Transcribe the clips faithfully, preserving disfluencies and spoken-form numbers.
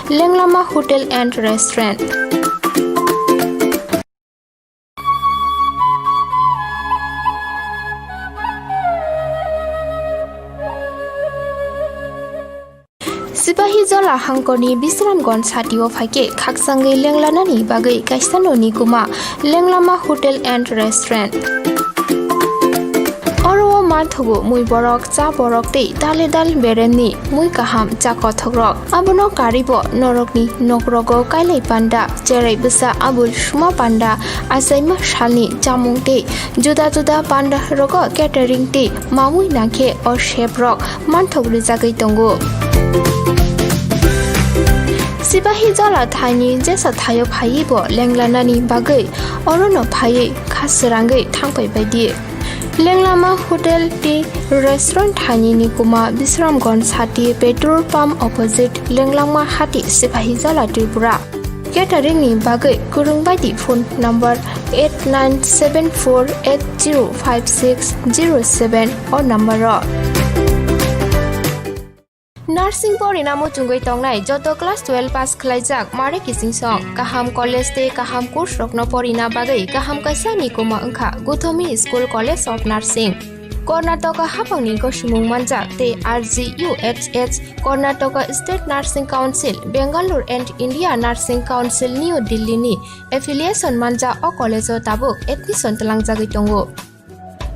Lenglama Hotel and Restaurant. Sipahijola hangkorni Bisramganj satio phaikhe khakchangwi lenglanani bagwi kaisa noni kuma Lenglama Hotel and Restaurant. Oro o manthogo mui borok, cha borok tei dale dal beremni mui kaham cha kothokrok. Abono karibo norokni nokrogo kailai panda, cherai bwsa abul suma panda, achaima salni chamung tei juda juda panda rogo catering tei mamui nangkhe o chef rok manthok rijagwi tongo. Sipahijola thaini jesa thaio phaiwi bo lenglanani bagwi orono phaiwi kha srangwi thangpai baidi. Lenglama Hotel tei Restaurant thaini ni kuma Bisramganj sati petrol pump opposite Lenglama hati Sipahijola Tripura. Catering ni bagwi kwrwng baidi phone number eight nine seven four eight zero five six zero seven o number o. Nursing porina muchungwi tongnai joto class twelve pass khlaijak mare kiching song kaham college tei kaham course rokno porina bagwi kaham kaisa ni kuma wngkha Guthomi School College of Nursing. Karnataka haphangni gosimung manjak tei R G U H S, Karnataka State Nursing Council, Bangalore and India Nursing Council New Delhi ni affiliation manjak o college o tabuk admission twlangjagwi tongo.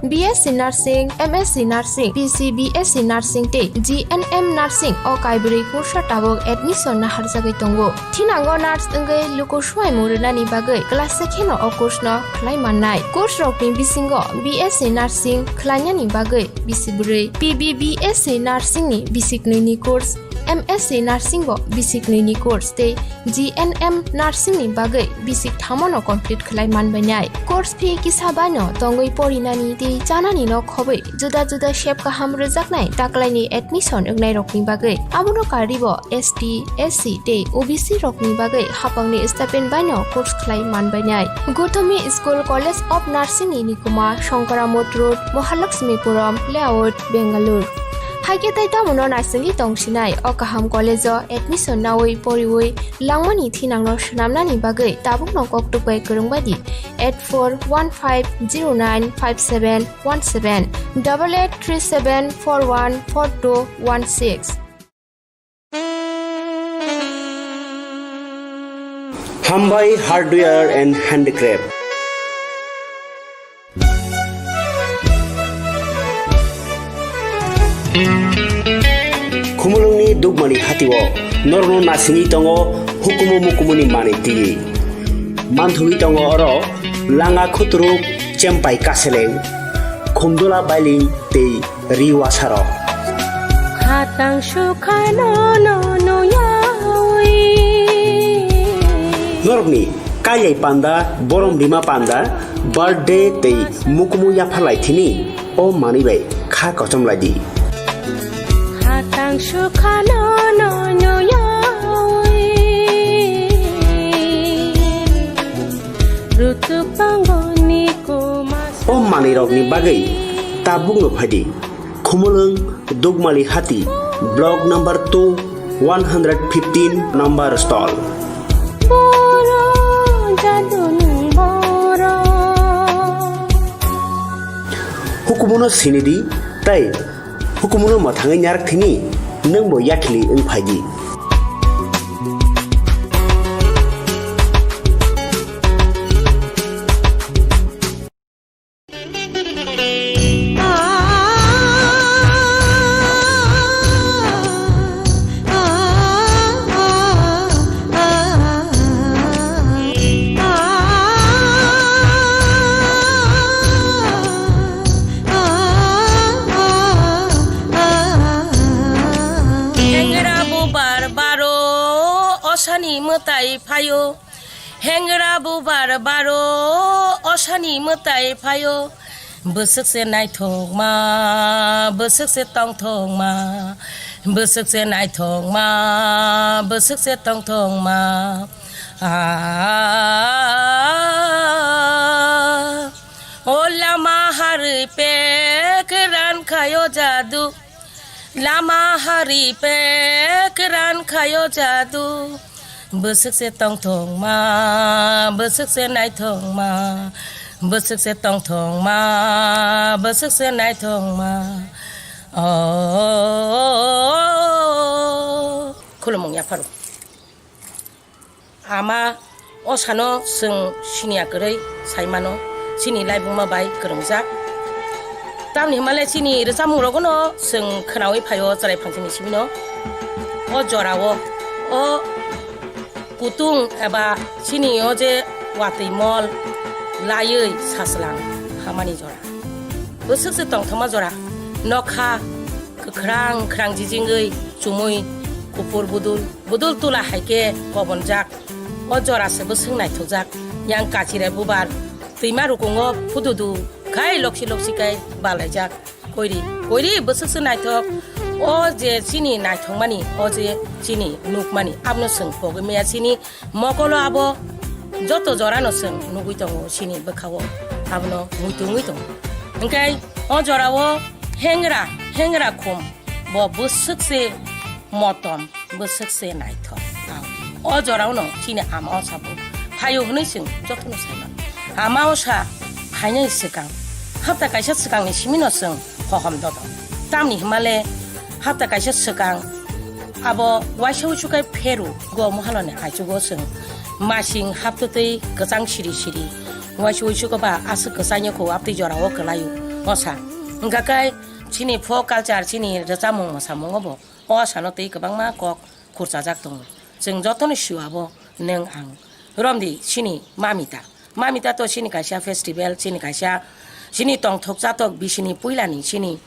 B S C Nursing, M S C Nursing, P C B S C Nursing tei G N M Nursing o kaibrwi course o tabuk admission naharjagwi tongo. Thinango nurse wngwi luku swmaimung rwnani bagwi class se kheno o course no khlai mannai. Course rokni bisingo B S C Nursing khlainani bagwi bisi bwrwi, P B B S C Nursing ni bisi knwi ni course, M S C Nursing bo bisi knwi ni course tei G N M Nursing ni bagwi bisi kthamo no complete khlai manbainai. Course fee kisa bai no tongwi porinani tei chanani no khobwi juda juda sep kaham rwjaknai taklaini admission wngnairokni bagwi. Abono karibo S T, S C tei O B C rokni bagwi haphangni stipend baino course khlai manbainai. Guthomi School College of Nursing ni nikuma Shankaramot Road, Mahalakshmipuram Layout, Bangalore. Haikhe tei tamono naisingwi tongsinai o kaham college o admission nawi poriwi langmani thinangno swnamnani bagwi tabukno koktwk bai kwrwng baidi eight four one five zero nine five seven one seven, double eight three seven four one four two one six. Hambai Hardware and Handicraft. Khumulwngni Dukmani hatio norokno nasingwi tongo hukumu mukumuni manwi twi. Manthogwi tongo oro langa khuturuk, chempai kaseleng, khumdula bailing tei ri wasarok. Khatang sukhano no nuyawi. Norokni kailai panda, borom rima panda, birthday tei mukumu yapharlai thini o manwi bai kha kochom lai di. Khatang sukhano no nuyawi. Rutuk pango ni kuma. O manwi rokni bagwi tabukno phaidi. Khumulwng Dukmali Hati, Block number two, one hundred fifteen number stall. Boro jadunung boro. Hukumuno sinidi, tei hukumuno mwthangwi nyarak thini, nwngbo yakhili wng phaidi. Hengra bubar baro osani mwtai phaio. Hengra bubar baro osani mwtai phaio. Bwswk se naithokma, bwswk se tongthokma, bwswk se naithokma, bwswk se tongthokma. Ah, o lama harwi pek ran khaio jadu. Lama hari pe keran khayo jadu. Bwswk se tongthokma, bwswk se naithokma, bwswk se tongthokma, bwswk se naithokma. Oh, khulumung yapharo. Ama o sano chwng siniya kwrwi sai mano, chini laibuma bai kwrwngjak. Tamni hwnmale chini rwchapmung rogono chwng khwnawi phaio chwrai phangsini simino. O jorao, o kutung eba chini o je watwi mol laiwi sachwlang hamani jora. Bwswk se tongthokma jora, nokha kwkhrang khrang jijingwi chumui kuphur budul, budul tula hai khe kobonjak. O jora se bwswk naithokjak, yang kachirai bubar twima rukungo phududu khai loksi loksi khai balaijak. Koiri, koiri bwswk se naithok. O je chini naithokmani, o je chini nukmani, abono chwng pogwi maya chini mokolo abo joto jorano chwng nugwi tongo chini bwkhao, abono muitu wngwi tongo. Hwnkhe o jorao hengra, hengra khum bo bwswk se motom, bwswk se naithok. O jorao no chini ama osa bo phaio hwnwi chwng jotono sai mano. Ama osa phainai swkang, hapta kaisa swkangni simino chwng hohom dodo. Tamni hwnmale hapta kaisa swkang abo waisa uisu kai pheru go mohaloni aichugo chwng masing haptwtwi kwchang siri siri waisa uisu go ba aswk kwchangya kho aptwi jorao kwlaio osa. Hwnkha khe chini folk culture, chini rwchapmung mwsamungo bo o sano tei kwbangma kok khurchajak tongo. Chwng jotono sio abo nwng ang. Romdi chini mamita. Mamita to chini kaisa festival, chini kaisa chini tongthok chatok bisini puilani chini,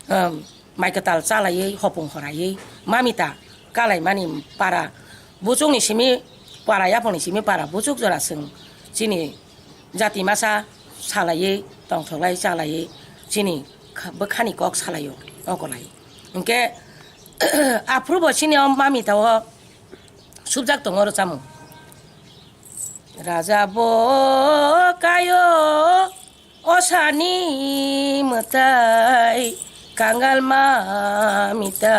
um, mai kwtal chalaiwi hopung horaiwi mamita kalaimani para buchukni simi para yaphangni simi para buchuk jora chwng chini jati masa salaiwi tongthoklai chalaiwi chini kha-, bwkhani kok salaio okolai. Hwnkhe aphuru bo chini o mamita o subjak tongo rwchapmung. Raja bo kayo osani mwtai kangal mamita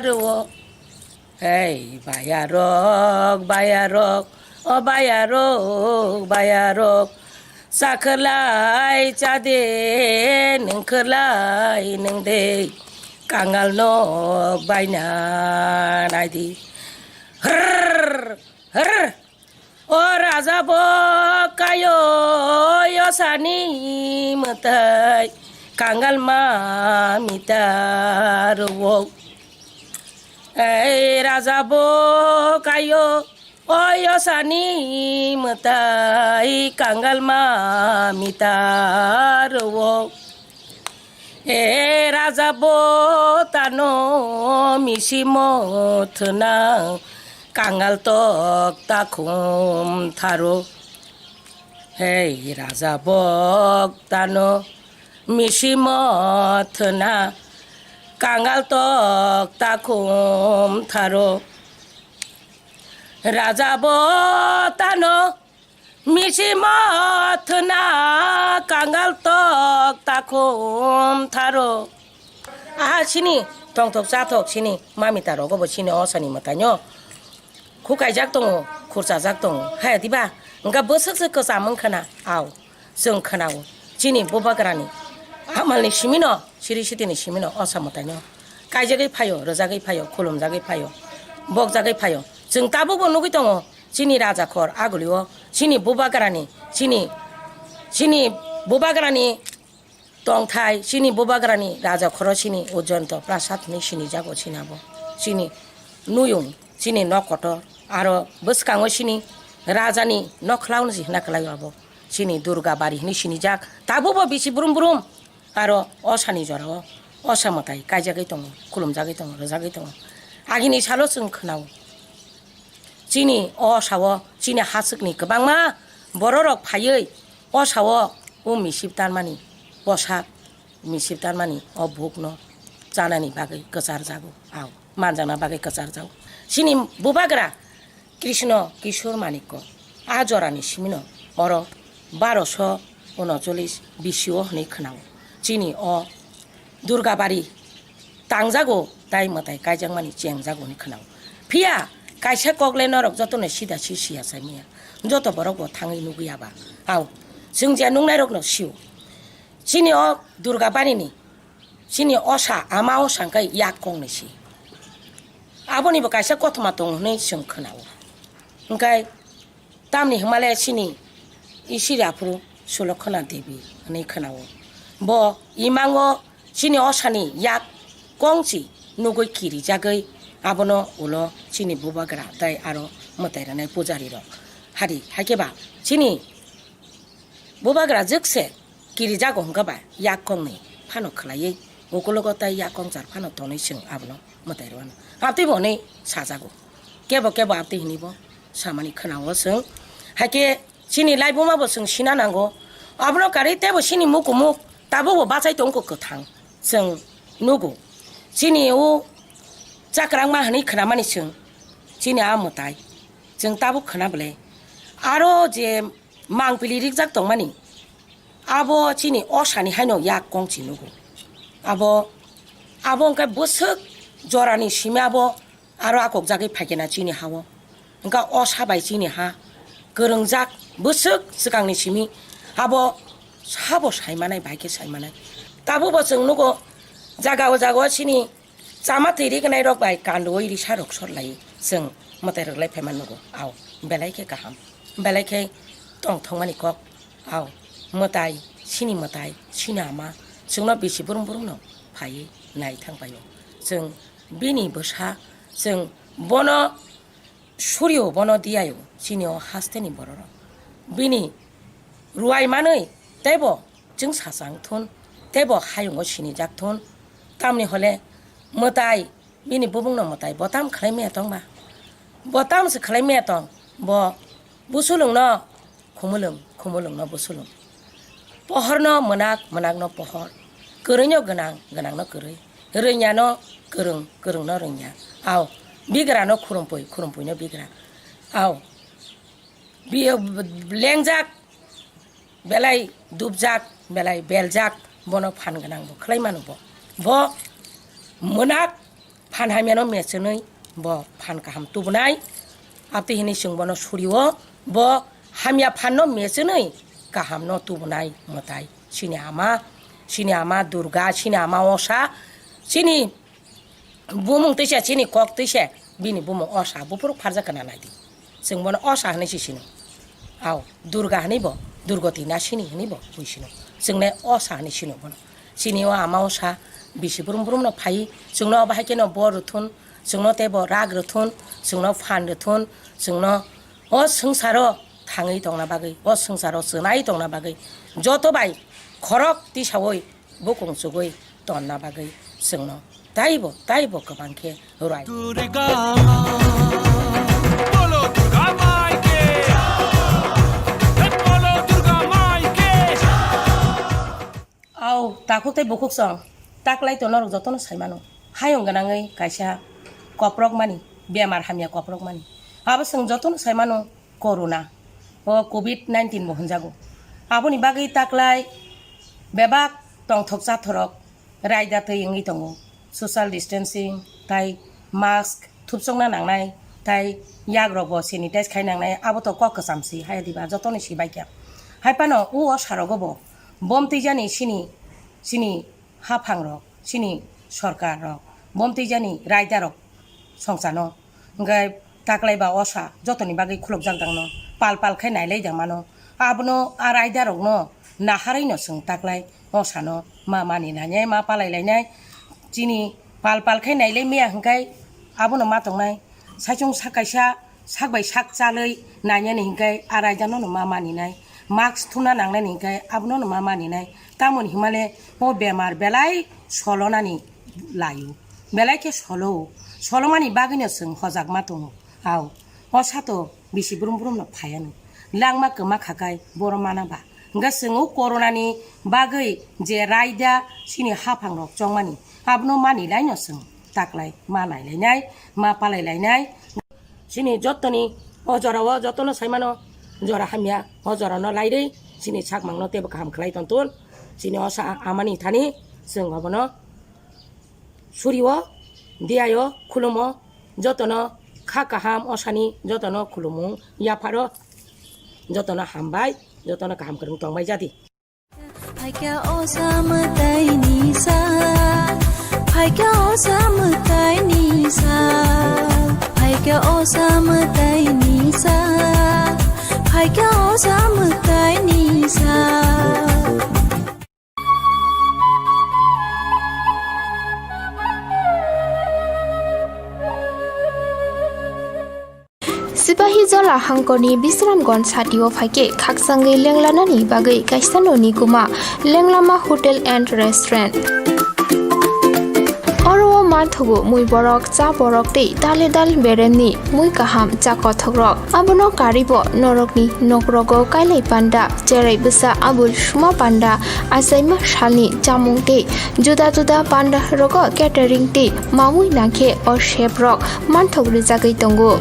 rwo. Hei bayarok, bayarok, o bayarok, bayarok, chakhwlai chade, nwngkhwlai nwngde, kangal nok baina naidi. Hrrr, hrrr. O raja bo kayo yosani mwtai kangal mamita rwo. Ei raja bo kayo o yosani mwtai kangal mamita rwo. E raja bo tano misimo thwna kangal tok takhum tharo. Hei raja bok tano misimo thwna kangal tok takhum tharo. Raja bo tano misimo thwna kangal tok takhum tharo. Aha sini tongthok chathok sini mamita rogo bo sini osani mwtaino. Khukaijak tongo, khurchajak tongo. Hai diba? Wngkha bwswk se kwcham wngkhana. Au, chwng khwnao. Chini bubagrani amalni simino, siri sitini simino osa mwtaino. Kaijagwi phaio, rwjagwi phaio, khulumjagwi phaio, bokjagwi phaio. Chwng tabukbo nugwi tongo. Chini raja khor agulio chini bubagrani, chini, chini bubagrani tongthai, chini bubagrani raja khoro chini Ujjayanta Prasad hinwi sinijago chini abo. Chini nuyung, chini nok kotor, aro bwskango chini rajani nok khwlaono se hwnna kwlaio abo. Chini Durga bari hinwi sinijak, tabukbo bisi brum brum. Aro osani jorao osa mwtai kaijagwi tongo, khulumjagwi tongo, rwjagwi tongo. Agini salo chwng khwnao. Chini o sao chini haswkni kwbangma bororok phaiwi o sao o misip tanmani, posak misip tanmani o bukno chanani bagwi kwcharjago, au, manjakna bagwi kwcharjago. Chini bubagra Krishna Kishore Manikya a jorani simino oro baroso unochollis B C O hwnwi khwnao. Chini o Durgabari tangjago, tai mwtai kaijakmani chengjago hwnwi khwnao. Phiya kaisa kok le norok jotono sida si siya sai manya. Joto borok bo thangwi nugwi ya ba. Au, chwng je nungnairokno sio. Chini o Durga Barini, chini osa, ama osa hwnkhe yak kongni si. Aboni bo kaisa kothoma tongo hwnwi chwng khwnao. Hwnkhe tamni hwnmale chini isiri aphuru Sulokhana Devi hwnwi khwnao. Bo imango chini osani yak kongchi nugwi kirijagwi abono ulo chini bubagra tei aro mwtai rwnai pujarirok. Hari, haikhe ba chini bubagra jwkse kirijago hwnkhe ba yak kongni phano khwlaiwi ukulogo tei yak kongchar phano tonwi chwng abono mwtai rwano. Abtwi bo hwnwi sajago. Kebo kebo abtwi hwnwi bo samani khwnao chwng. Haikhe chini laibuma bo chwng sina nango. Abono karwi teibo chini mukumuk tabukbo bachai tongkho kwthang chwng nugo. Chini o chakrangma hwnwi khwnamani chwng chini a mwtai chwng tabuk khwna bwle. Aro je mangpili rikjak tongmani, abo chini osani haino yak kongchi nugo. Abo, abo hwnkhe bwswk jorani simi abo aro akokjagwi phaikhe na chini ha-o. Hwnkhe osa bai chini ha kwrwngjak bwswk swkangni simi abo sabo saimanai, bai khe saimanai. Tabukbo chwng nugo, jaga o jaga o chini chama twi riknai rok bai kanduwi risa rok sor lai chwng mwtai rok lai phaima nugo. Au, belai khe kaham, belai khe tongthokmani kok. Au, mwtai, chini mwtai, chini ama chwngno bisi brum brum no phaiwi nai thang paio. Chwng bini bwsa, chwng bono surio bono diyaio chini o hasteni bororok. Bini ruai manwi teibo chwng sachang thun, teibo hayungo sinijak thun. Tamni hole mwtai, bini bubungno mwtai bo tam khlai maya tong ba? Bo tam se khlai maya tong? Bo busulungno khumulung, khumulungno busulung. Pohorno mwnak, mwnakno pohor. Kwrwino gwnang, gwnangno kwrwi. Rwnyano kwrwng, kwrwngno rwnya. Au, bigrano khurumpui, khurumpuino bigra. Au, bi-, lengjak, belai dubjak, belai beljak, bono phan gwnang bo khlai mano bo. Bo mwnak phan hamyano mechenwi bo phan kaham tubunai. Abtwi hwnwi chwng bono surio, bo hamya phanno mechenwi kahamno tubunai mwtai. Chini ama, chini ama Durga, chini ama Osa, chini bumung tisa, chini kok tisa, bini bumung Osa, buphuru pharjak kana naidi. Chwng bono Osa hwnwi si sino. Au, Durga hwnwi bo, Durgoti na sini hwnwi bo bui sino. Chwng le Osa hwnwi sino bono. Chini o ama Osa bisi brum brum no phai, chwngno bahai khe no bor rwthun, chwngno teibo rak rwthun, chwngno phan rwthun, chwngno o swngcharo thangwi tongna bagwi, o swngcharo chwnai tongna bagwi joto bai khorok tisaui bukung chugui tonna bagwi chwngno taibo, taibo kwbang khe ruai. Durga ma, bolo Durga mai ke, bolo Durga mai ke. Au, takhuk tei bukhuk song, taklai to norok jotono sai mano. Hayung gwnangwi kaisa koprok mani, bemar hamya koprok mani. Abo chwng jotono sai mano, corona, o covid nineteen bo hwnjago. Aboni bagwi taklai bebak tongthok chathorok raida twi wngwi tongo. Social distancing tai mask thupsokna nangnai, tai yagrokbo sanitize khai nangnai, abo to kok kwcham si, hai diba jotoni si bai kha. Hai phano o sarogo bo bom twijani sini, sini haphangrok, sini sorkarrok, bom twijani raidarok songchano. Hwnkhe taklai ba osa jotoni bagwi khulukjak dangno, pal pal khai nailai dangmano. Abono a raidarokno naharwino chwng taklai osano ma mani lainai, ma palai lainai. Chini pal pal khai nailai maya hwnkhe abono ma tongnai. Saichung sak kaisa, sak bai sak chalwi nainani hwnkhe a raidano no ma maninai. Mask thumna nangnani hwnkhe abono no ma maninai. Tamoni himale o bemar belai solonani laio. Belai khe solo-o. Solomani bagwino chwng hojak ma tongo. Au, o sato bisi brum brum no phaiano. Langma kwma khakai boro mana ba. Hwnkhe chwng o corona ni bagwi je raida chini haphang rok chongmani, abono mani laino chwng taklai ma nai lainai, ma palai lainai. Chini jottoni o jora o jotono saimano jora hamya, o jora no lairwi chini sakmang no teibo kaham khlai tontun. Chini osa amani thani chwng obono Surio, diayo, khulumo, jotono kha kaham osani, jotono khulumung yapharo, jotono hambai, jotono kaham kwrwng tongbai jadi. Phaikha o sa mwtaini sal, phaikha o sa mwtaini sal, phaikha o sa mwtaini sal, phaikha o sa mwtaini sal. Sipahijola hangkorni Bisramganj satio phaikhe khakchangwi lenglanani bagwi kaisa noni kuma Lenglama Hotel and Restaurant. Oro o manthogo mui borok, cha borok tei dale dal beremni mui kaham, cha kothokrok. Abono karibo norokni nokrogo kailai panda, cherai bwsa abul suma panda, achaima salni chamung tei juda juda panda rogo catering tei mamui nangkhe o chef rok manthok rijagwi tongo.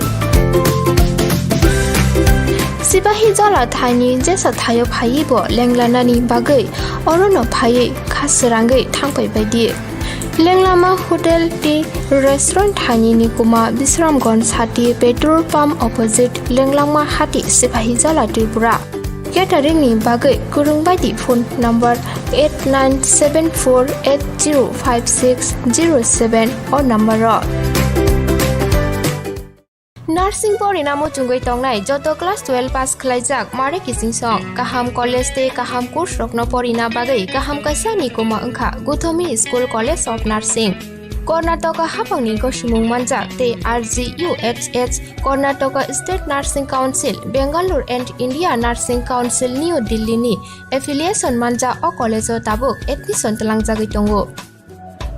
Sipahijola thaini jesa thaio phaiwi bo lenglanani bagwi orono phaiwi kha srangwi thangpai baidi. Lenglama Hotel tei Restaurant thaini nikuma Bisramganj sati petrol pump opposite Lenglama hati Sipahijola Tripura. Catering ni bagwi kwrwng baidi phone number eight nine seven four eight zero five six zero seven o number o. Nursing porina muchungwi tongnai joto class twelve pass khlaijak mare kiching song kaham college tei kaham course rokno porina bagwi kaham kaisa nikuma wngkha Guthomi School College of Nursing. Karnataka haphangni gosimung manjak tei R G U H S Karnataka State Nursing Council, Bangalore and India Nursing Council New Delhi ni affiliation manjak o college o tabuk admission twlangjagwi tongo.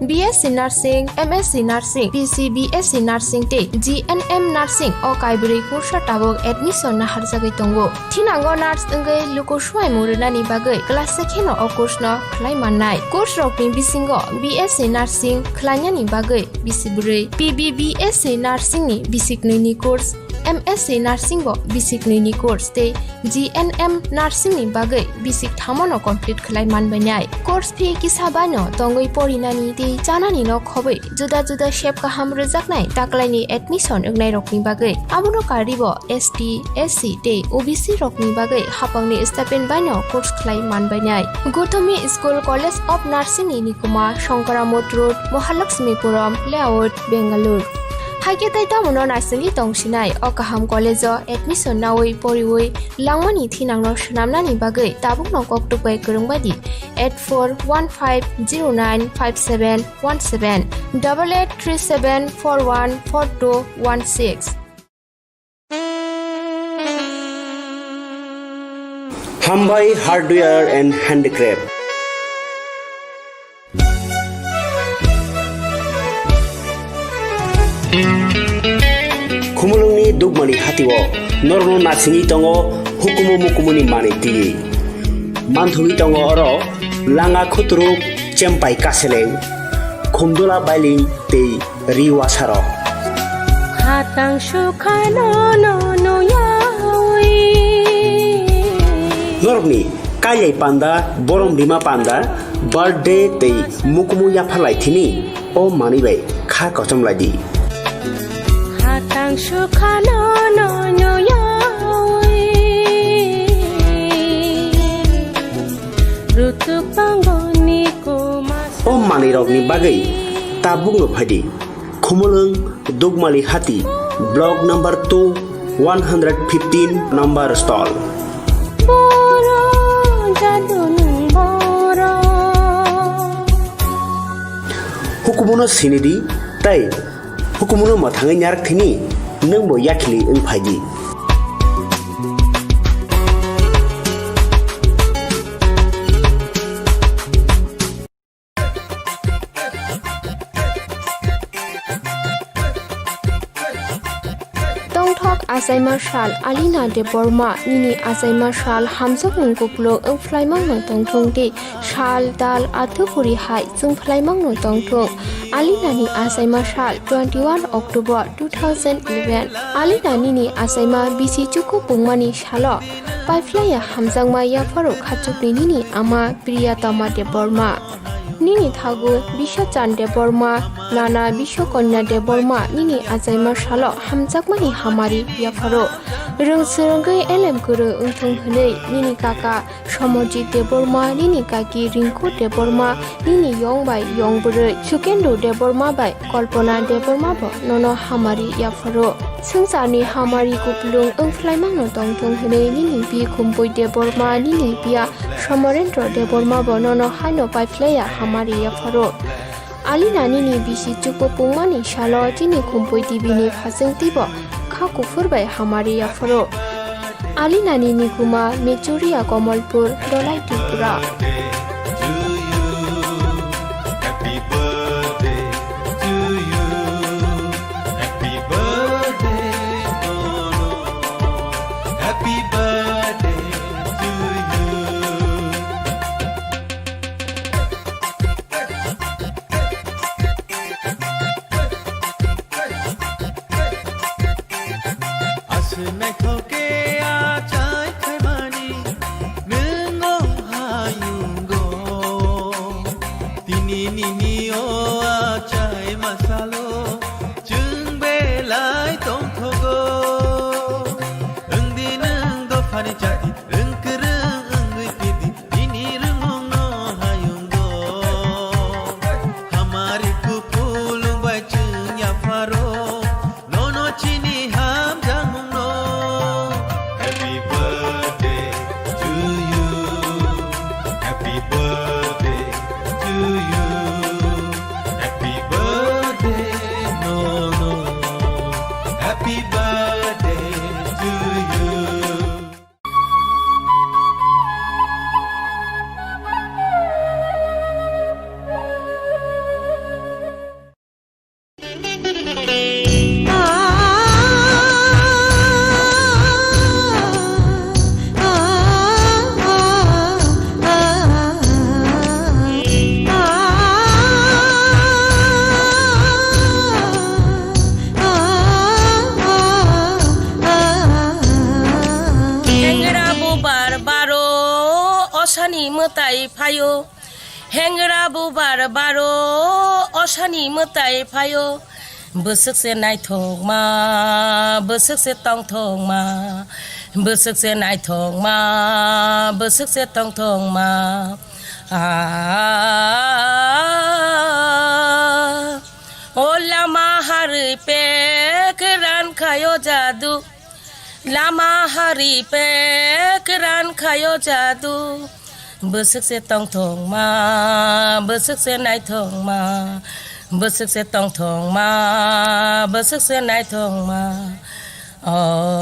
B S C Nursing, M S C Nursing, P C B S C Nursing tei G N M Nursing o kaibrwi kursa tabuk admission naharjagwi tongo. Thinango nurse wngwi luku swimung rwnani bagwi class se kheno o course no khlai mannai. Course rokni bisingo B S C Nursing khlainani bagwi bisi bwrwi, P B B S C Nursing ni bisi knwi ni course, M S C Nursing bo bisi knwi ni course tei G N M Nursing ni bagwi bisi thamo no complete khlai manbainai. Course fee kisa bai no tongwi porinani tei chanani no khobwi juda juda sep kaham rwjaknai taklaini admission wngnairokni bagwi. Abono karibo S T, S C tei O B C rokni bagwi haphangni stipend baino course khlai manbainai. Guthomi School College of Nursing ni nikuma Shankaramot Road, Mahalakshmipuram Layout, Bangalore. Haikhe tei tamono naisingwi tongsinai o kaham college o admission nawi poriwi langmani thinangno swnamnani bagwi tabukno koktwk bai kwrwng baidi eight four one five zero nine five seven one seven, double eight three seven four one four two one six. Hambai Hardware and Handicraft. Khumulwngni Dugmali hatio norokno nasingwi tongo hukumu mukumuni manwi twiwi. Manthogwi tongo oro langa khuturuk, chempai kaseleng, khumdula bailing tei ri wasarok. Hatang sukhano no nuyawi. Norokni kailai panda, borom rima panda, birthday tei mukumu yapharlai thini o manwi bai kha kochom lai di. Hatang sukhano no nuyawi. Rutuk pangoni kuma. O manwirokni bagwi tabukno phaidi. Khumulwng Dugmali Hati, Block number two, one hundred fifteen number stall. Boro jadunung boro. Hukumuno sinidi tei hukumuno mwthangwi nyarak thini nwngbo yakhili wng phaidi. Tongthok achaima sal Alina Debbarma nini achaima sal hamjakmung kupluk wng phlaimangno tongthung tei sal dal athuphuri hai chwng phlaimangno tongthung. Alina ni achaima sal twenty one October two thousand eleven. Alina nini achaima bisi chuku pungmani salo paiphlaiya hamjakma yapharo khachukni nini ama Priyatama Debbarma. Nini thago Biswachan Debbarma, nana Biswakonya Debbarma nini achaima salo hamjakmani hamari yapharo. Rwng swrwngwi elem kwrwng wngthung hwnwi nini kaka Somorjit Debbarma, nini kaki Rinku Debbarma, nini yong bai yong bwrwi Sukendra Debbarma bai Kalpana Debbarma bo nono hamari yapharo. Swngcharni hamari kupulung wngphlai mano tongthung hwnwi nini bi Khumpui Debbarma, nini biya Somorendra Debbarma bo nono haino paiphlaiya hamari yapharo. Alina nini bisi chukbo pungmani salo chini Khumpui T V ni phasing twibo kha kuphur bai hamari yapharo. Alina nini kuma Mechuria Komolpur, Dolai Tripura. Aswk naithok khe a chai khaimani nwng o hayungo. Tini nini o a chai masalo chwng belai tongthogo. Wngdi nwng dophani chati, wng kwrwng wngwi pidi, nini rwngmungno hayungo. Hamari kupulung bai chwng yapharo, nono chini hamjakmungno. Happy birthday to you. Happy birthday to you. Happy birthday, no, no. Happy birthday to you. Hengra bubar baro osani mwtai phaio. Hengra bubar baro osani mwtai phaio. Bwswk se naithokma, bwswk se tongthokma, bwswk se naithokma, bwswk se tongthokma. Ah, o lama harwi pek ran khaio jadu. Lama hari pek ran khaio jadu. Bwswk se tongthokma, bwswk se naithokma, bwswk se tongthokma, bwswk se naithokma. Oh,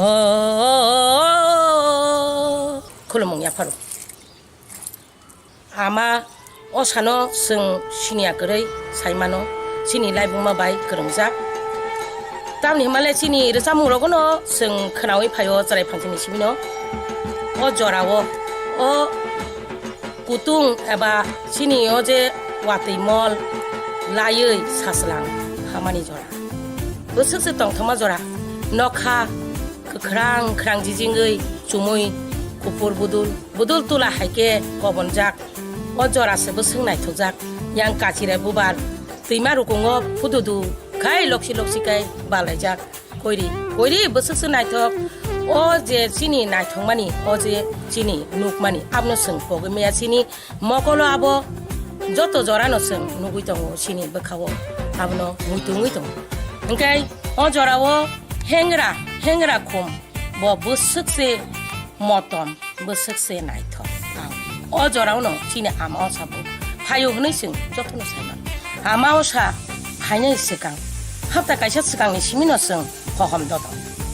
khulumung yapharo. Ama o sano chwng siniya kwrwi sai mano, chini laibuma bai kwrwngjak. Tamni hwnmale chini rwchapmung rogono chwng khwnawi phaio chwrai phangsini simino. O jorao o kutung eba chini o je watwi mol laiwi sachwlang hamani jora. Bwswk se tongthokma jora. Nokha kwkhrang khrang jijingwi chumui kuphur budul. Budul tula hai khe kobonjak, o jora se bwswk naithokjak. Yang kachire bubar twima rukungo phududu khai loksi loksi khai balaijak. Koiri, koiri bwswk se naithok. O je chini naithokmani, o je chini nukmani, abono chwng pogwi maya chini mokolo abo joto jorano chwng nugwi tongo chini bwkhao, abono muitu wngwi tongo. Hwnkhe o jorao hengra, hengra khum bo bwswk se motom. Bwswk se naithok ang. O jorao no chini ama osa bo phaio hwnwi chwng jotono sai mano. Ama osa phainai swkang, hapta kaisa swkangni simi no chwng hohom dodo.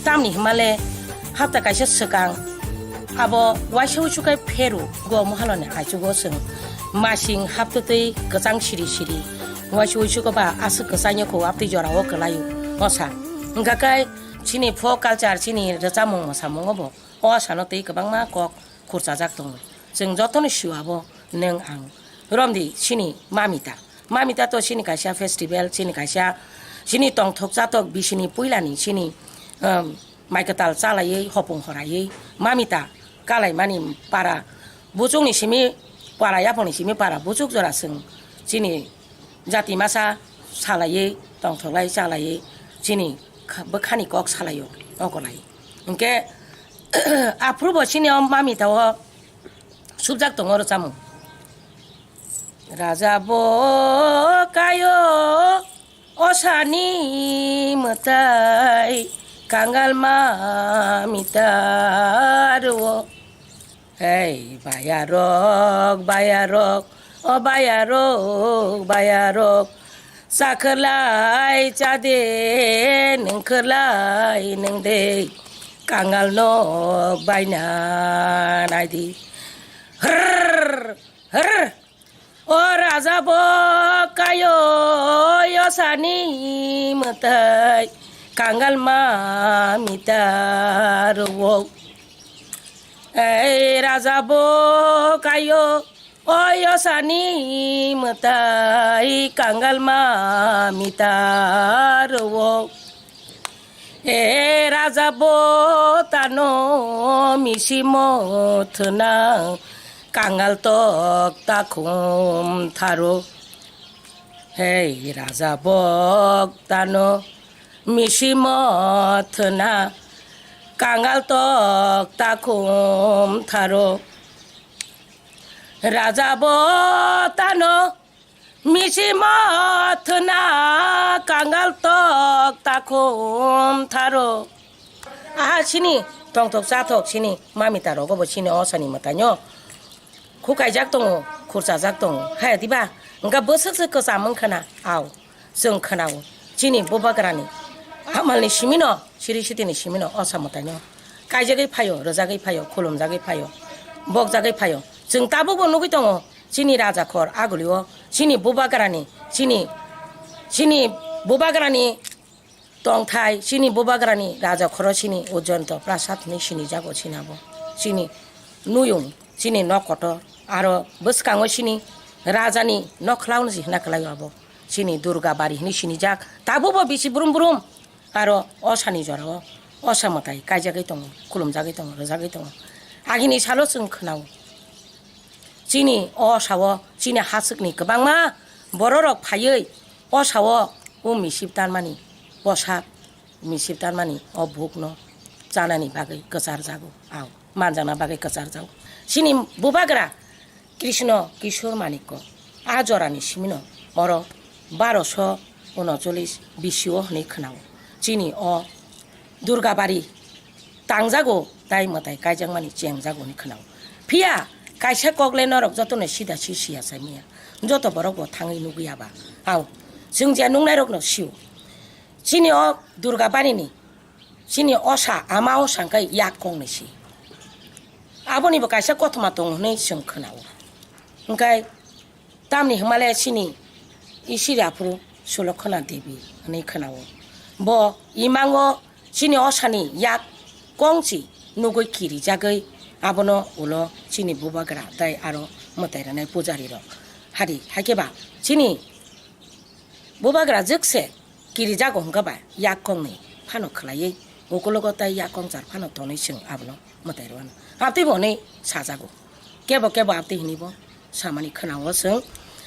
Tamni hwnmale hapta kaisa swkang abo waisa uisu kai pheru go mohaloni aichugo chwng masing haptwtwi kwchang siri siri waisa uisu ko ba aswk kwchangyo ko abtwi jorao kwlaio osa. Hwnkha kai chini folk culture, chini rwchapmung mwsamungo bo o sano twi kwbangma kok khurchajak tongo. Chwng jotono sio abo nwng ang. Romdi chini Mamita. Mamita to chini kaisa festival, chini kaisa chini tongthok chatok bisini puilani chini, um, mai kwtal chalaiwi hopung horaiwi Mamita kalaimani para buchukni simi para yaphangni simi para buchuk jora chwng chini jati masa salaiwi tongthoklai chalaiwi chini kha-, bwkhani kok salaio nokolai. Hinkhe aphuru bo chini o mamita o subjak tongo rwchapmung. Raja bo kaio osani mwtai kangal mamita rwo. Hei, bayarok, bayarok, o bayarok, bayarok, chakhwlai chade, nwngkhwlai nwngde, kangal nok baina naidi. Hrrrr, hrrrr. O raja bo kaio yosani mwtai kangal mamita rwo. Ei raja bo kaio o yosani mwtai kangal mamita rwo. E raja bo tano misi mothwna kangal tok takhum tharo. Hei raja bok tano misi mothwna kangal tok takhum tharo. Raja bo tano misi mothwna kangal tok takhum tharo. Aha sini tongthok chathok sini mamita rogo bo sini osani mwtaino khukaijak tongo, khurchajak tongo. Haya diba? Wngkha bwswk se kwcham wngkhana. Aw, chwng khwnao. Chini bubagrani amalni simino, siri sitini simino osa mwtaino kaijagwi phaio, rwjagwi phaio, khulumjagwi phaio, bokjagwi phaio. Chwng tabukbo nugwi tongo. Chini raja khor agulio chini bubagrani, chini, chini bubagrani tongthai, chini bubagrani raja khoro chini Ujjonto Prasad hinwi sinijago chini abo. Chini nuyung, chini nok kotor, aro bwskango chini rajani nokhla hwnwi hina kwlaio abo. Chini Durga Bari hinwi sinijak. Tabukbo bisi brum brum. Aro osani jorao osa mwtai kaijagwi tongo, khulumjagwi tongo, rwjagwi tongo. Agini salo chwng khwnao. Chini osao chini haswkni kwbangma bororok phaiwi osao o misip tanmani, posak misip tanmani o bukno chanani bagwi kwcharjago. Ao, manjakna bagwi kwcharjago. Chini bubagra Krishna Kishore Manikko a jorani simino oro baroso unocholish B C o hwnwi khwnao. Chini o Durgabari tangjago tai mwtai kaijakmani chengjago hwnwi khwnao. Phiya kaisa kokle norok jotono sida si siya sai manya. Joto borok bo thangwi nugwi ya ba. Ao, chwng je nungnairokno sio. Chini o Durgabarini, chini osa, ama osa hwnkhe yak kongni si. Aboni bo kaisa kothoma tongo hwnwi chwng khwnao. Hwnkhe tamni hwnmale chini isiri aphuru Sulokhana Devi hwnwi khwnao. Bo imango chini osani yak kongchi nugwi kirijagwi abono ulo chini bubagra tei aro mwtai rwnai pujari rok. Hadi, haikhe ba chini bubagra jwkse kirijago hwnkhe ba yak kongni phano khwlaiwi ukulogo tei yak kongchar phano tonwi chwng abono mwtai rwano. Abtwi bo hwnwi sajago. Kebo kebo abtwi hwnwi bo samani khwnao chwng.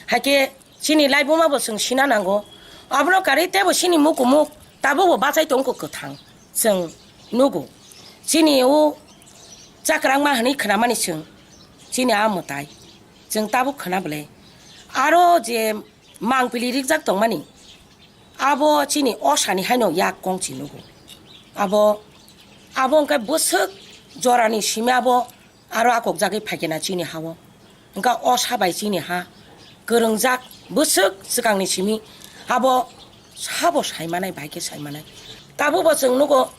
Haikhe chini laibuma bo chwng sina nango. Abono karwi teibo chini mukumuk tabukbo bachai tongkho kwthang chwng nugo. Chini o chakrangma hwnwi khwnamani chwng chini a mwtai chwng tabuk khwna bwle. Aro je mangpili rijak tongmani, abo chini osani haino yak kongchi nugo. Abo, abo hwnkhe bwswk jorani simi abo aro akokjagwi phaikhe na chini ha-o. Hwnkha osa bai chini ha kwrwngjak bwswk swkangni simi abo sabo saimanai, bai khe saimanai. Tabukbo chwng nugo,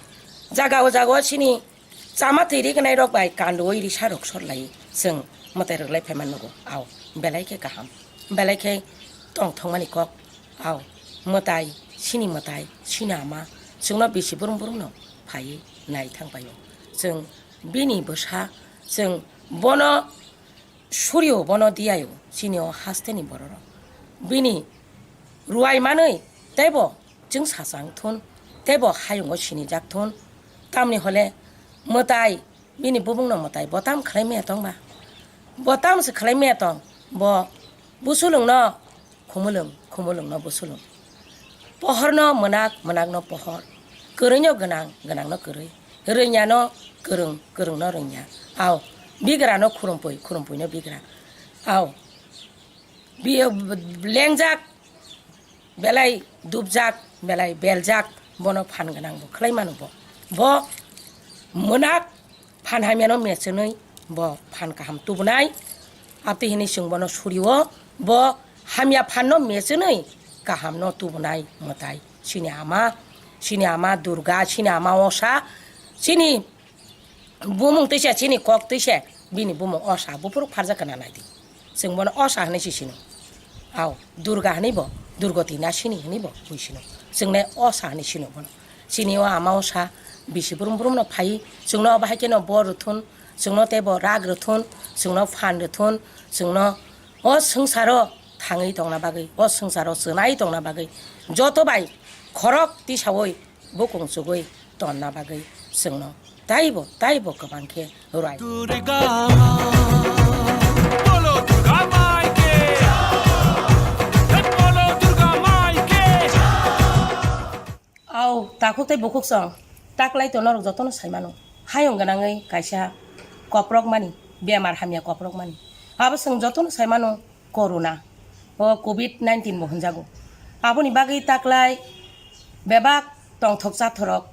jaga o jaga o chini chama twi rignai rok bai kanduwi risa rok sor lai chwng mwtai rwglai phaima nugo. Ao, belai khe kaham, belai khe tongthokmani kok. Ao, mwtai, chini mwtai, chini ama, chwngno bisi brum brum no phaiwi nai thang paio. Chwng bini bwsa, chwng bono surio, bono diyaio, chini o hasteni bororok. Bini ruwai manwi teibo chwng sachang thun, teibo hayungo sinijak thun. Tamni hole mwtai, bini bubungno mwtai bo tam khlai maya tong ba? Bo tam se khlai maya tong? Bo busulungno Khumulwng, khumulwngno busulwng. Pohorno mwnak, mwnakno pohor. Kwrwino gwnang, gwnangno kwrwi. Rwnyano kwrwng, kwrwngno rwnya. Ao, bigrano khurumphwi, khurumphwino bigra. Ao, bi-, lengjak, belai dubjak, belai beljak, bono phan gwnang bo khlai mano bo. Bo mwnak phan hamyano mechenwi bo phan kaham tubunai. Abtwi hinwi chwng bono surio, bo hamya phanno mechenwi kahamno tubunai mwtai. Chini ama, chini ama Durga, chini ama Osa, chini bumung twi se, chini kok twi se, bini bumung Osa, buphuru pharjak kana naidi. Chwng bono Osa hinwi si sino. Ao, Durga hinwi bo, Durgoti na sini hinwi bo, bui sino. Chwng nai Osa hinwi sino bono. Chini o ama Osa, bisi brum brum no phai, chwngno bahai khe no bor rwthun, chwngno tei bo rak rwthun, chwngno phan rwthun, chwngno o swngcharo thangwi tongna bagwi, o swngcharo chwnai tongna bagwi, joto bai khorok tisaui bukung chugui tonna bagwi chwngno taibo, taibo kwbang khe rwai. Durga mai, bolo Durga mai ke, bolo Durga mai ke. Au, takhuk tei bukhuk song, taklai to norok jotono sai mano. Hayung gwnangwi kaisa koprok mani, bemar hamya koprok mani. Abo chwng jotono sai mano. Corona, o covid nineteen bo hwnjago. Aboni bagwi taklai bebak tongthok chathorok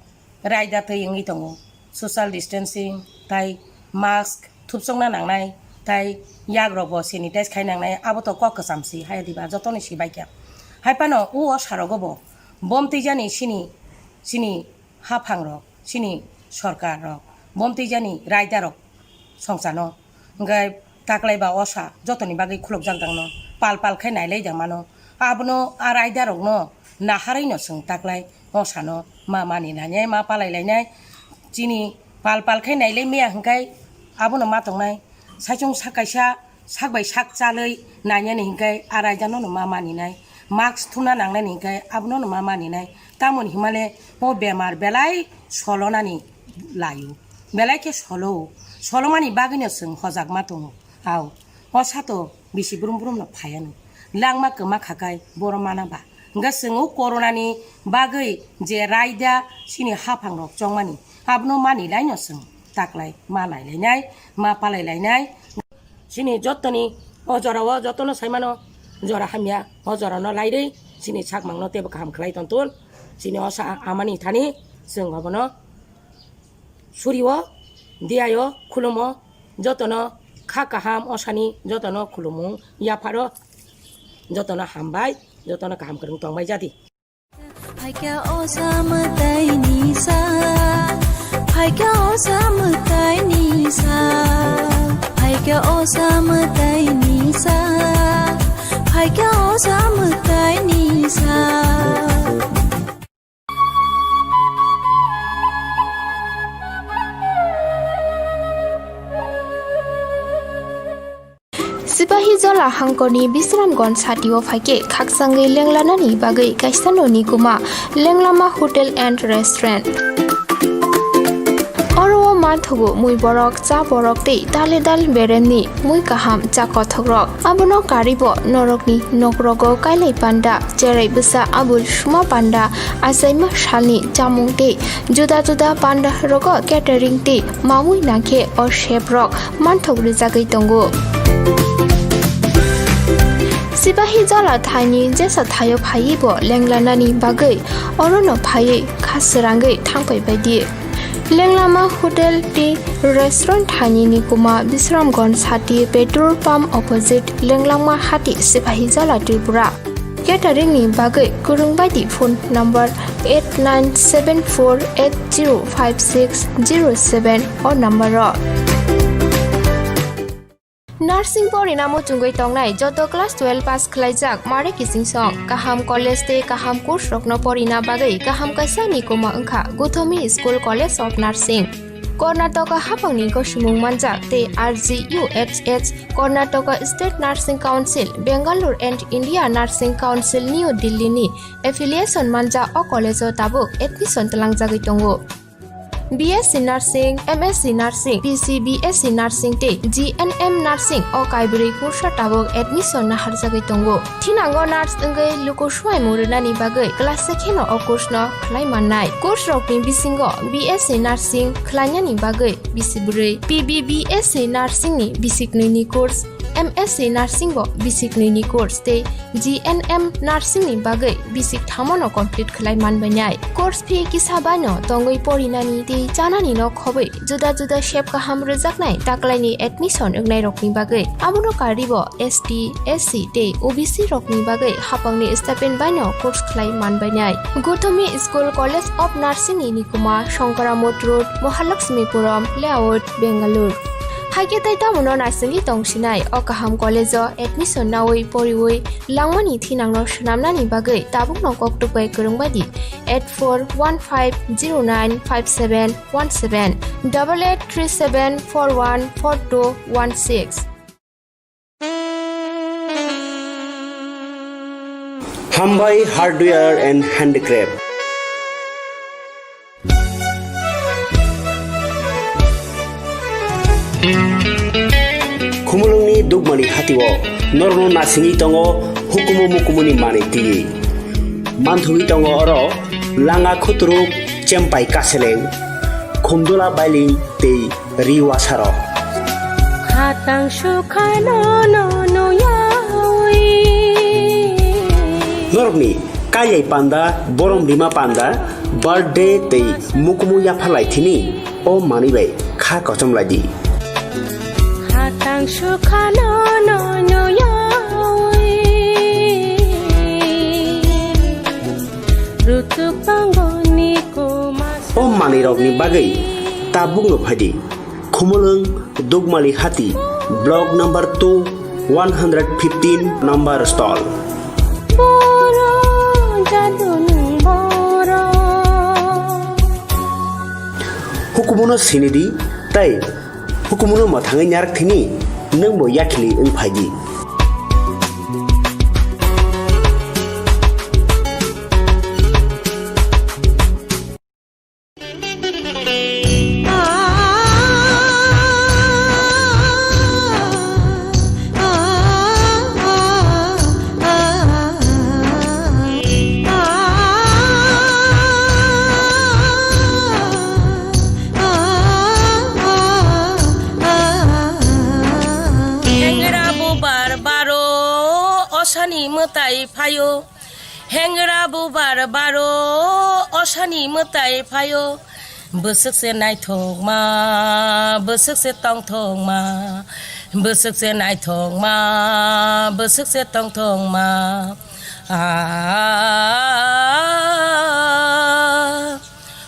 raida twi wngwi tongo. Social distancing tai mask thupsokna nangnai tai yagrok bo sanitize khai nangnai, abo to kok kwcham si hai diba jotoni si baikha. Hai phano o sarogo bo bom twijani sini, sini haphangrok, sini sorkarrok, bom twijani raidarok songchano. Hwnkhe taklai ba osa jotoni bagwi khulukjak dangno, pal pal khe nailai dangmano. Abono a raidarokno naharwino chwng taklai osano ma mani lainai, ma palai lainai. Chini pal pal khe nailai maya hwnkhe abono ma tongnai. Saichung sak kaisa sak bai sak chalwi nainani hwnkhe a raidano no ma maninai. Mask thumna nangnani hwnkhe abono no ma maninai. Tamoni himale o bemar belai solonani laio. Belai khe solo-o. Solomani bagwino chwng hojakma tongo. Ao, o sato bisi brum brumno phaiano. Langma kwma khakai boro mana ba. Hwnkhe chwng o coronani bagwi je raida chini haphangrok chongmani, abono mani laino chwng taklai ma nai lainai, ma palai lainai. Chini jottoni o jorao jotono saimano jora hamya, o jorano lairwi chini sakmangno teibo kaham khlai tontun. Chini o sa amani thani chwng obono surio, diyayo, khulumo, jotono kha kaham osani jotono khulumung yapharo, jotono hambai, jotono kaham kwrwng tongbai jadi. Phaikha o sa mwtaini sa, phaikha o sa mwtaini sa, phaikha o sa mwtaini sa, phaikha o sa mwtaini sa. Sipahijola hangkorni Bisramganj satio phaikhe khakchangwi lenglanani bagwi kaisa noni kwma Lenglama Hotel and Restaurant. Oro o manthogo mui borok, cha borok tei dale dal beremni mui kaham cha kothokrok. Abono karwibo norokni nokrogo kailai panda, cherai bwsa abul suma panda, achaima salni chamung tei juda juda panda rogo catering tei mamui nangkhe o chef rok manthok rwjagwi tongo. Sipahijola thaini jesa thaio phaiwi bo lenglanani bagwi orono phaiwi kha srangwi thangpai baidi. Lenglama Hotel tei Restaurant thaini nikuma Bisramganj sati petrol pump opposite Lenglama hati Sipahijola Tripura. Catering ni bagwi kwrwng baidi phone number eight nine seven four eight zero five six zero seven o number o. Nursing porina muchungwi tongnai joto class twelve pass khlaijak mare kichingsong kaham college tei kaham course rokno porina bagwi kaham kaisa nikuma wngkha Guthomi School College of Nursing. Karnataka haphangni gosimung manjak tei R G U H H, Karnataka State Nursing Council, Bangalore and India Nursing Council New Delhi ni affiliation manjak o college o tabuk admission tlangjagwi tongo. B S C Nursing, M S C Nursing, P C B S C Nursing tei G N M Nursing o kaibrwi kursa tabuk admission naharjagwi tongo. Thinango nurse wngwi luku suaimung rwnani bagwi class se kheno o course no khlai mannai. Course rokni bisingo B S C Nursing khlainani bagwi bisi bwrwi, P B B S C Nursing ni bisi knwi ni course, M S C Nursing bo bisi knwi ni course tei G N M Nursing ni bagwi bisi thamo no complete khlai manbainai. Course fee kisa bai no tongwi porinani tei chanani no khobwi juda juda sep kaham rwjaknai taklaini admission wngnairokni bagwi. Abono karwibo S T, S C tei O B C rokni bagwi hapangni stipend bai no course khlai manbainai. Gothomi School College of Nursing ni nikuma Shankara Mott Road, Mahalakshmipuram Layout, Bangalore. Haikhe tei tamono naisingwi tongsinai o kaham college o admission naui poriui langmani thinangno swnamnani bagwi tabukno koktwk bai kwrwng bai di eight four one five zero nine five seven one seven, double eight three seven four one four two one six. Hambai Hardware and Handicraft. Khumulwngni Dugmani hatio norokno nasingwi tongo hukumu mukumuni manwi twiwi. Manthogwi tongo oro langa khuturuk, chempai kaseleng, khumdula bailing tei riwasarok. Khatang sukhano no nuyawi. Norokni kailai panda, borom rima panda, birthday tei mukumu yapharlai thini o manwi bai kha kochom lai di. Khatang sukhano no nuyawi. Rutuk tongoni kuma. O manwi rokni bagwi tabukno phaidi. Khumulwng Dugmali Hati, Block number two, one hundred fifteen number stall. Boro jaduni boro. Hukumuno sinidi tei hukumuno mwthangwi narak thini nwngbo yakhili wng phaidi. Hengra bubar baro osani mwtai phaio. Hengra bubar baro osani mwtai phaio. Bwswk se naithokma, bwswk se tongthokma, bwswk se naithokma, bwswk se tongthokma. Ah,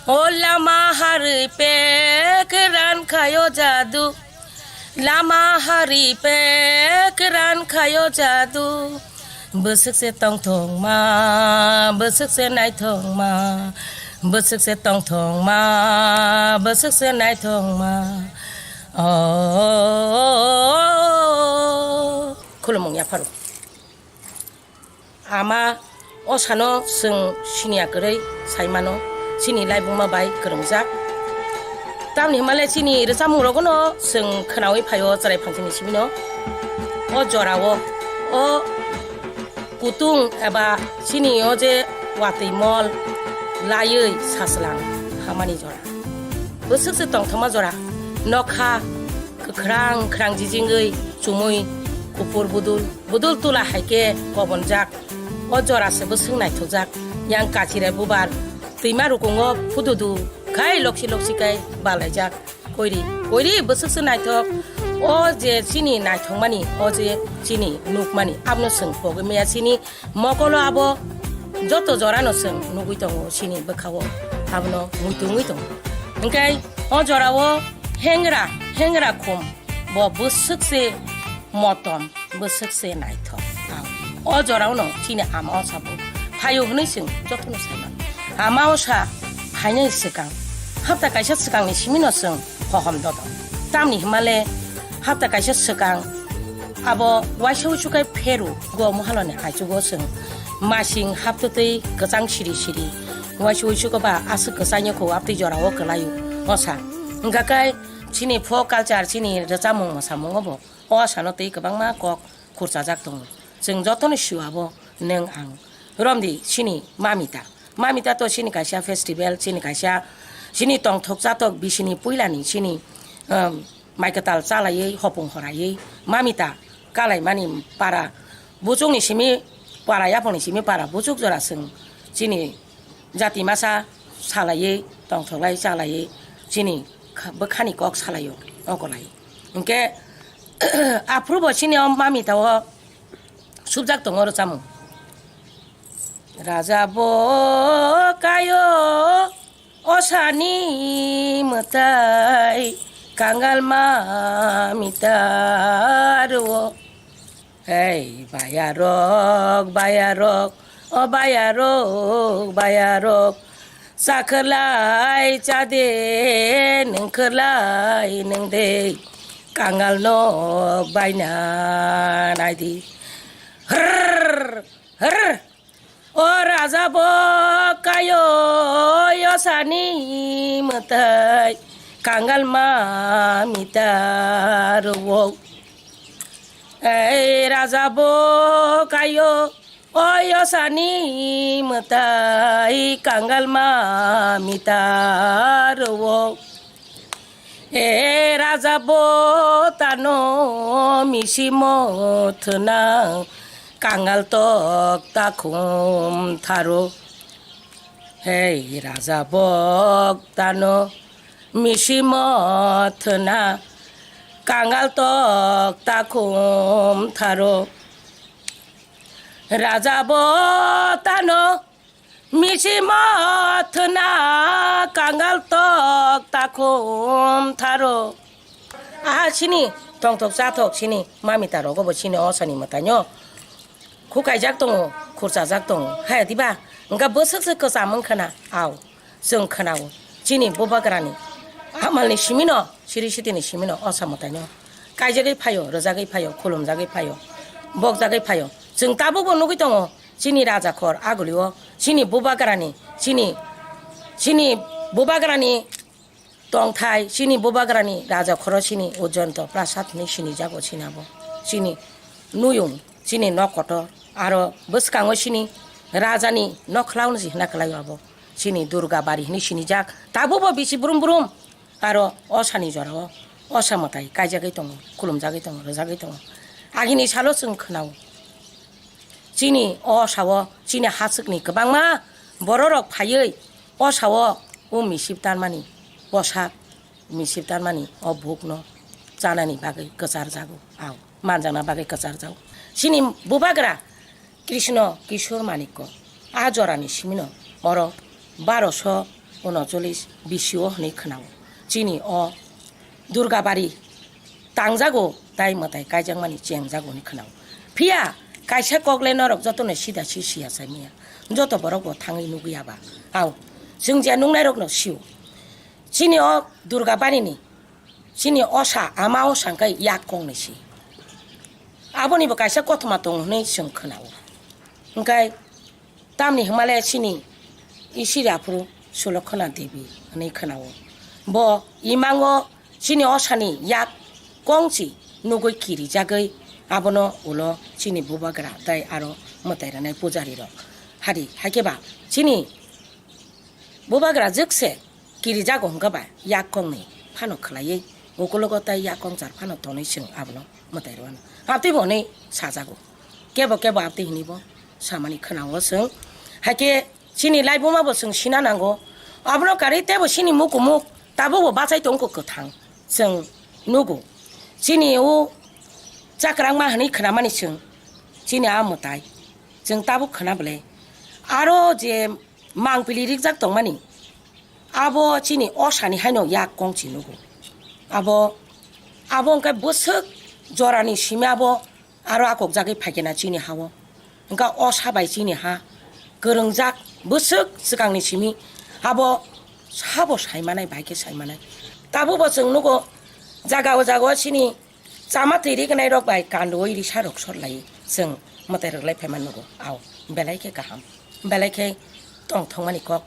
o lama harwi pek ran khaio jadu. Lama hari pek ran khaio jadu. Bwswk se tongthokma, bwswk se naithokma, bwswk se tongthokma, bwswk se naithokma. Oh, khulumung yapharo. Ama o sano chwng siniya kwrwi sai mano, chini laibuma bai kwrwngjak. Tamni hwnmale chini rwchapmung rogono chwng khwnawi phaio chwrai phangsini simino. O jorao, o kutung eba chini o je watwi mol laiwi sachwlang hamani jora. Bwswk se tongthokma jora, nokha kwkhrang khrang jijingwi chumui kuphur budul, budul tula hai khe kobonjak. O jora se bwswk naithokjak, yang kachirai bubar twima rukungo phududu khai loksi loksi khai balaijak. Koiri, koiri bwswk se naithok. O je chini naithokmani, o je chini nukmani, abono chwng pogwi maya chini mokolo abo joto jorano chwng nugwi tongo chini bwkhao, abono muitu wngwi tongo. Hwnkhe o jorao hengra, hengra khum bo bwswk se motom, bwswk se naithok. O jorao no chini ama o sabo phaio hwnwi chwng jotono sai mano. Ama o sa phainai swkang, hapta kaisa swkangni simi no chwng hohom dodo. Tamni hwnmale hapta kaisa swkang abo waisa uisu kai pheru go muhaloni aichugo chwng masing haptwtwi kwchang siri siri waisa uisu go ba aswk kwchangya kho abtwi jorao kwlaio. Osa. Hwnkha khe chini folk culture, chini rwchapmung mwsamungo bo o osano twi kwbangma kok khurchajak tongo. Chwng jotono sio abo nwng ang. Romdi chini mamita. Mamita to chini kaisa festival, chini kaisa chini tongthok chatok bisini puilani chini, um, mai kwtal chalaiwi hopung horaiwi mamita kalaimani para buchukni simi para yaphangni simi para buchuk jora chwng chini jati masa salaiwi tongthoklai chalaiwi chini kha-, bwkhani kok salaio okolai. Hinkhe aphuru bo chini o mamita o subjak tongo rwchapmung. Raja bo kayo osani mwtai kangal mamita rwo. Hei bayarok, bayarok, o bayarok, bayarok, chakhwlai chade, nwng khwlai nwng de, kangal nok baina naidi. Hrrrr, hrrrr. O raja bo kayo yosani mwtai kangal mamita rwo. Ei raja bo kayo o yosani mwtai kangal mamita rwo. E raja bo tano misi mothna kangal tok takhum tharo. Hei raja bok tano misi mothna kangal tok takhum tharo. Raja bo tano misi mothna kangal tok takhum tharo. Aha chini tongthok chathok chini mamita rogo bo chini osani mwtaino khukaijak tongo, khurchajak tongo. Hai diba? Hwnkha bwswk se kwcham wngkha na? Au. Chwng khwnao chini bubagrani amalni simino, siri sitini simino osa mwtaino kaijagwi phaio, rwjagwi phaio, khulumjagwi phaio, bokjagwi phaio. Chwng tabukbo nugwi tongo chini raja khor agulio chini bubagrani, chini, chini bubagrani tongthai, chini bubagrani raja khoro chini Ujjonto Prasad hinwi sinijago chini abo. Chini nuyung, chini nok kotor, aro bwskango chini rajani nok khwlaono se hwna kwlaio abo. Chini Durga bari hinwi sinijak. Tabukbo bisi brum brum aro osani jorao osa mwtai kaijagwi tongo, khulumjagwi tongo, rwjagwi tongo. Agini salo chwng khwnao. Chini o osao chini hachwkni kwbangma bororok phaiwi osao o misip tanmani, posak misip tanmani o bukno chanani bagwi kwcharjago, au, manjakna bagwi kwcharjago. Chini bubagra Krishna Kishore Manikko a jorani simino oro baroso unocholish B C O hwnwi khwnao. Chini o Durgabari tangjago, tai mwtai kaijakmani chengjago hwnwi khwnao. Phiya kaisa kok le norok jotono sida si siya sai manya. Joto borok bo thangwi nugwi ya ba. Au, chwng je nungnairokno sio. Chini o Durga barini, chini osa, ama osa hwnkhe yak kongni si. Aboni bo kaisa kothoma tongo hwnwi chwng khwnao. Hwnkhe tamni hwnmale chini isiri aphuru Sulokhana Devi hwnwi khwnao. Bo imango chini osani yak kongchi nugwi kirijagwi abono ulo chini bubagra tei aro mwtai rwnai pujari rok. Hari, haikhe ba chini bubagra jwkse kirijago hwnkhe ba yak kongni phano khwlaiwi ukulogo tei yak kongchar phano tonwi chwng abono mwtai rwano. Abtwi bo hwnwi sajago. Kebo kebo abtwi hwnwi bo samani khwnao chwng. Haikhe chini laibuma bo chwng sina nango. Abono karwi teibo chini mukumuk tabukbo bachai tongkho kwthang chwng nugo. Chini o chakrangma hwnwi khwnamani chwng chini a mwtai chwng tabuk khwna bwle. Aro je mangpili rikjak tongmani, abo chini osani haino yak kongchi nugo. Abo, abo hwnkhe bwswk jorani simi abo aro akokjagwi phaikhe na chini hao. Hwnkha osa bai chini ha kwrwngjak bwswk swkangni simi abo sabo saimanai, bai khe saimanai. Tabukbo chwng nugo jaga o jaga o chini chama twi rignai rok bai kanduwi risa rok sor lai chwng mwtai rwglai phaima nugo. Au, belai khe kaham, belai khe tongthokmani kok.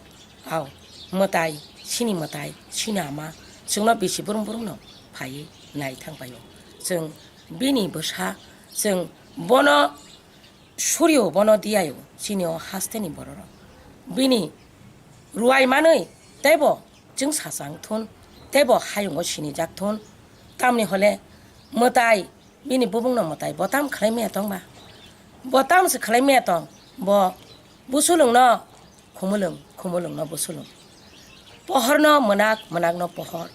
Au, mwtai Chini mwtai, chini ama, chwngno bisi brum brumno phaiwi nai thang paio. Chwng bini bwsa, chwng bono surio, bono diyaio, chini o hasteni bororok. Bini ruwai manwi teibo chwng sachang thun, teibo hayungo sinijak thun. Tamni hole mwtai, bini bubungno mwtai bo tam khlai maya tong ba? Bo tam se khlai maya tong? Bo busulungno khumulung, khumulungno busulung. Pohorno mwnak, mwnakno pohor.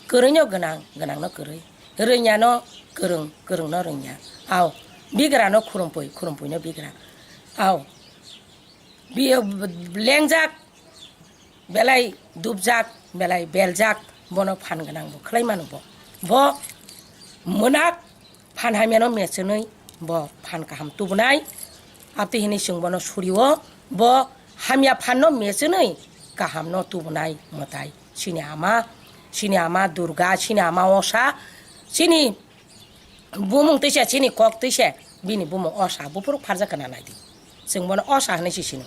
Kwrwino gwnang, gwnangno kwrwi. Rwnyano kwrwng, kwrwngno rwnya. Aw, bigrano khurumpui, khurumpuino bigra. Aw, bi-, lengjak, belai dubjak, belai beljak, bono phan gwnang bo khlai mano bo. Bo mwnak phan hamyano mechenwi bo phan kaham tubunai. Abtwi hinwi chwng bono surio, bo hamya phanno mechenwi kahamno tubunai mwtai. Chini ama, chini ama Durga, chini ama Osa, chini bumung twi se, chini kok twi se, bini bumung Osa, buphuru pharjak kana nai di. Chwng bono Osa hinwi si sino.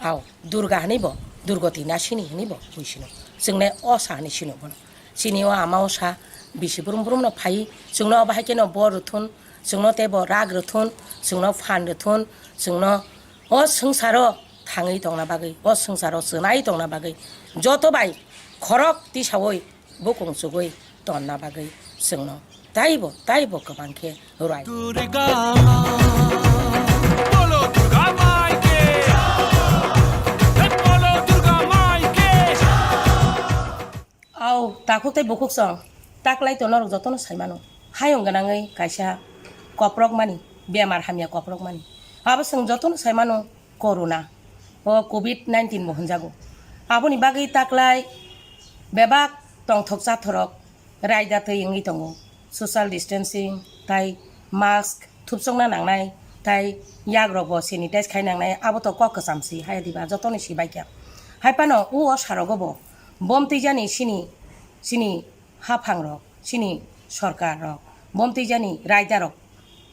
Aw, Durga hinwi bo, Durgoti na sini hinwi bo hui sino. Chwng le Osa hinwi sino bono. Chini o ama Osa, bisi brum brumno phai, chwngno bahai kheno bor rwthun, chwngno teibo rak rwthun, chwngno phan rwthun, chwngno o swngcharo thangwi tongna bagwi, o swngcharo chwnai tongna bagwi, joto bai khorok tisaui bukung chugui tonna bagwi chwngno taibo, taibo kwbang khe ruai. Durga ma, bolo Durga mai ke, bolo Durga mai ke. Au, takhuk tei bukhuk song, taklai to norok jotono sai mano. Hayung gwnangwi kaisa koprok mani, bemar hamya koprok mani. Abo chwng jotono sai mano. Corona, o covid nineteen bo hwnjago. Aboni bagwi taklai bebak tongthok chathorok raida twi wngwi tongo. Social distancing tai mask thupsokna nangnai tai yagrokbo sanitize khai nangnai, abo to kok kwcham si, hai diba jotoni si baikha. Hai phano o sarogo bo bom twijani sini, sini haphangrok, chini sorkarrok, bom twijani raidarok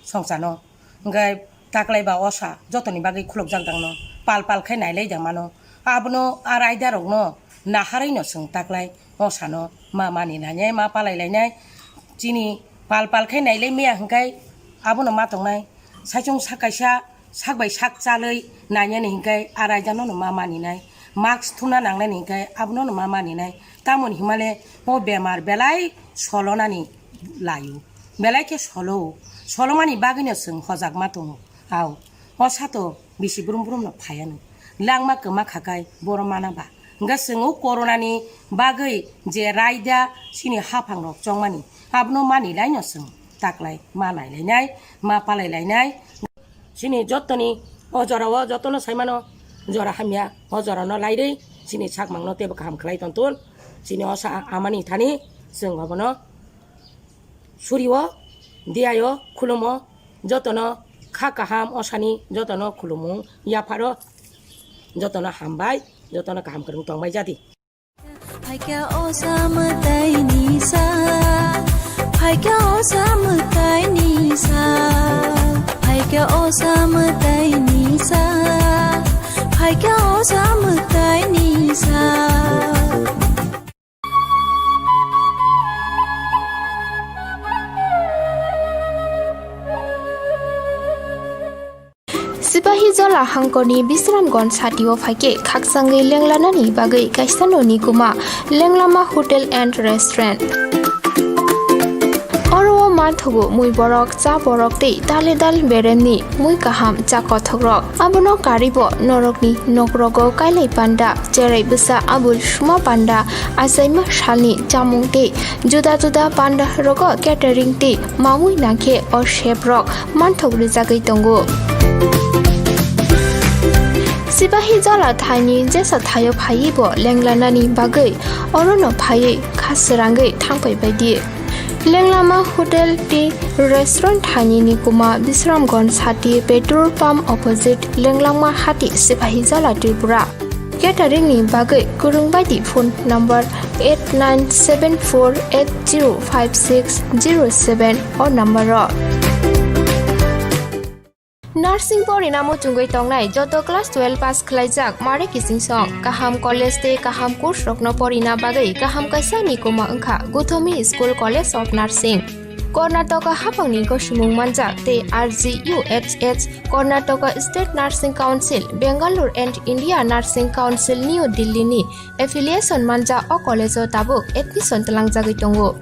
songchano. Hwnkhe taklai ba osa jotoni bagwi khulukjak dangno, pal pal khe nailai dangmano. Abono a raidarokno naharwino chwng taklai osano ma mani lainai, ma palai lainai. Chini pal pal khe nailai maya hwnkhe abono ma tongnai. Saichung sak kaisa sak bai sak chalwi nainani hinkhe a raidano no ma maninai, mask thumna nangnani hinkhe abono no ma maninai. Tamoni himale o bemar belai solonani laio, belai khe solo-o, solomani bagwino chwng hojak ma tongo. Ao, o sato bisi brum brum no phaiano, langma kwma khakai boro mana ba. Hwnkhe chwng o corona ni bagwi je raida chini haphang rok chongmani, abono mani laino chwng taklai ma nai lainai, ma palai lainai. Chini jottoni o jora o jotono sai mano, jora hamya, o jora no lairwi chini sakmang no teibo kaham khlai tontun. Chini osa amani thani chwng obono surio, diayo, khulumo, jotono kha kaham osani jotono khulumung yapharo, jotono hambai, jotono kaham kwrwng tongbai jadi. Phaikha osa mwtaini sa, phaikha osa mwtaini sa, phaikha osa mwtaini sa, phaikha osa mwtaini sa. Sipahijola hangkorni Bisramganj satio phaikhe khakchangwi lenglanani bagwi kaisa noni kwma Lenglama Hotel and Restaurant. Oro o manthogo mui borok, cha borok tei dale dal beremni mui kaham cha kothokrok. Abono karwibo norokni nokrogo kailai panda, cherai bwsa abul suma panda, achaima salni chamung tei juda juda panda rogo catering tei mamui nangkhe o chef rok manthok rwjagwi tongo. Sipahijola thaini jesa thaio phaiwi bo lenglanani bagwi orono phaiwi kha srangwi thangpai baidi. Lenglama Hotel tei Restaurant thaini ni kwma Bisramganj sati petrol pump opposite Lenglama Hati, Sipahijola, Tripura. Catering ni bagwi kwrwng baidi phone number eight nine seven four eight zero five six zero seven o number o. Nursing porina muchungwi tongnai joto class twelve pass khlaijak mare kichingsong. Kaham college tei kaham course rokno porina bagwi kaham kaisa nikuma wngkha Gothomi School College of Nursing. Karnataka haphangni gosimung manjak tei R G U H H, Karnataka State Nursing Council, Bangalore and India Nursing Council, New Delhi ni affiliation manjak o college o tabuk admission tlangjagwi tongo.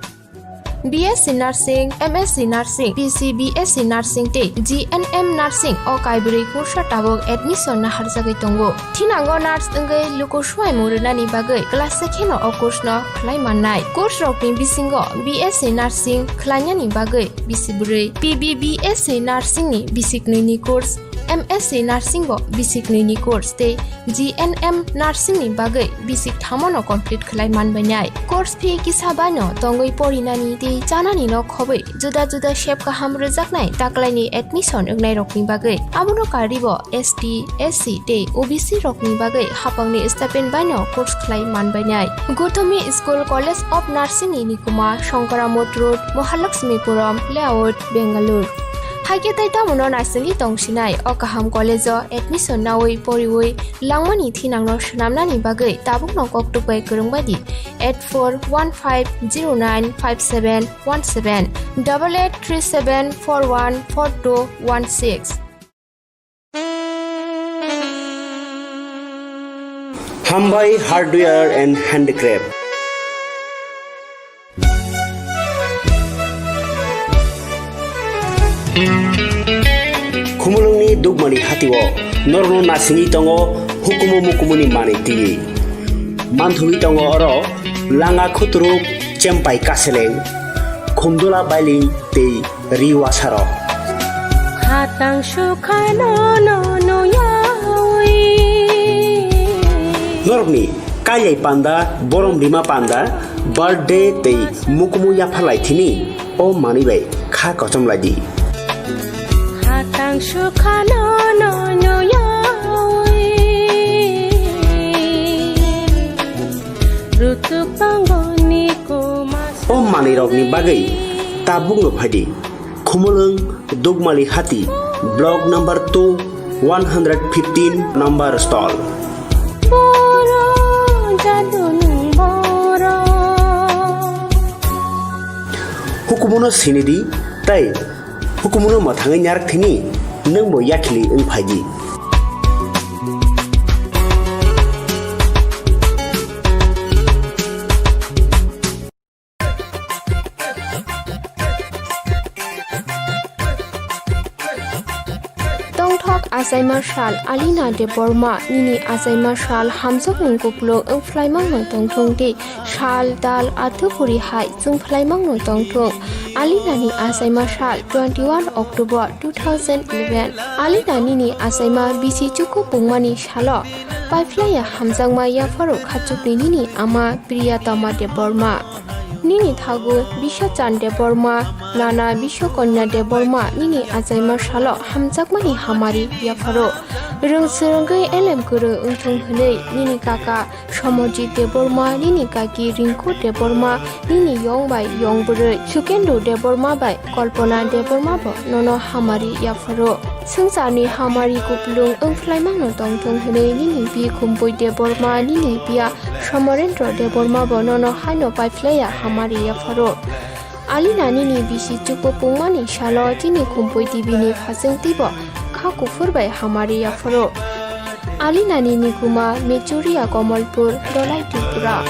B S C Nursing, M S C Nursing, P C B S C Nursing tei G N M Nursing o kaibrwi course o tabuk admission naharjagwi tongo. Thinango nurse wngwi luku swuaimung rwnani bagwi class se kheno o course no khlai mannai. Course rokni bisingo B S C Nursing khlainani bagwi bisi bwrwi, P B B S C Nursing ni bisi knwi ni course, M S C Nursing bo bisi knwi ni course tei G N M Nursing ni bagwi bisi kthamo no complete khlai manbainai. Course fee kisa bai no tongwi porinani tei chanani no khobwi juda juda sep kaham rwjaknai taklaini admission wngnai rokni bagwi. Abono karwi bo S T, S C tei O B C rokni bagwi haphangni stipend baino course khlai manbainai. Gothomi School College of Nursing ni nikuma Shankara Mott Road, Mahalakshmipuram Layout, Bangalore. Haikhe tei tamono naisingwi tongsinai o kaham college o admission nawi poriwi langmani thinangno swnamnani bagwi tabukno koktwk bai kwrwng bai di eight four one five zero nine five seven one seven, double eight three seven four one four two one six. Hambai Hardware and Handicraft. Khumulwngni Dukmani hatio norokno nasingwi tongo hukumu mukumuni manwi twiwi. Manthogwi tongo oro langa khuturuk, chempai kaseleng, khumdula bailing tei ri wasarok. Khatang sukhano no nuyawi. Norokni kailai panda, borom rima panda, birthday tei mukumu yapharlai thini o manwi bai kha kochom lai di. Khatang sukhano no nuyawi. Rutuk tongoni kuma. O manwi rokni bagwi tabukno phai di. Khumulwng Dukmali Hati, Block number two, one hundred fifteen number stall. Boro jadunung boro. Hukumuno sinidi tei hukumuno mwthangwi narak thini nwngbo yakhili wng phaidi. Tongthok achaima sal, Alina Debbarma, nini achaima sal hamjakmung kupulung wng phlaimangno tongthung tei sal, dal, athuphuri hai chwng phlaimangno tongthung. Alinani achaima sal, twenty-one October two thousand eleven. Alina nini achaima bisi chuku pungmani salo paiphlaiya hamjakma yapharo khachukni nini ama Priyatama Debbarma. Nini thagu Biswachan Debbarma, nana Biswakonya Debbarma nini achaima salo hamjakmani hamari yapharo. Rwng swrwngwi elem kwrwng wngthung hwnwi nini kaka Somojit Debbarma, nini kaki Rinku Debbarma, nini yong bai yong bwrwi Sukendra Debbarma bai Kalpana Debbarma bo nono hamari yapharo. Swngcharni hamari kupulung wng phlaimangno tongthung hwnwi nini bi Khumpui Debbarma, nini biya Somorendra Debbarma bo nono haino paiphlaiya hamari yapharo. Alina nini bisi chuku pungmani salo chini Khumpui T V ni phasing twibo kha kuphur bai hamari yapharo. Alina nini kuma Mechuria Komolpur, Dolai Tripura.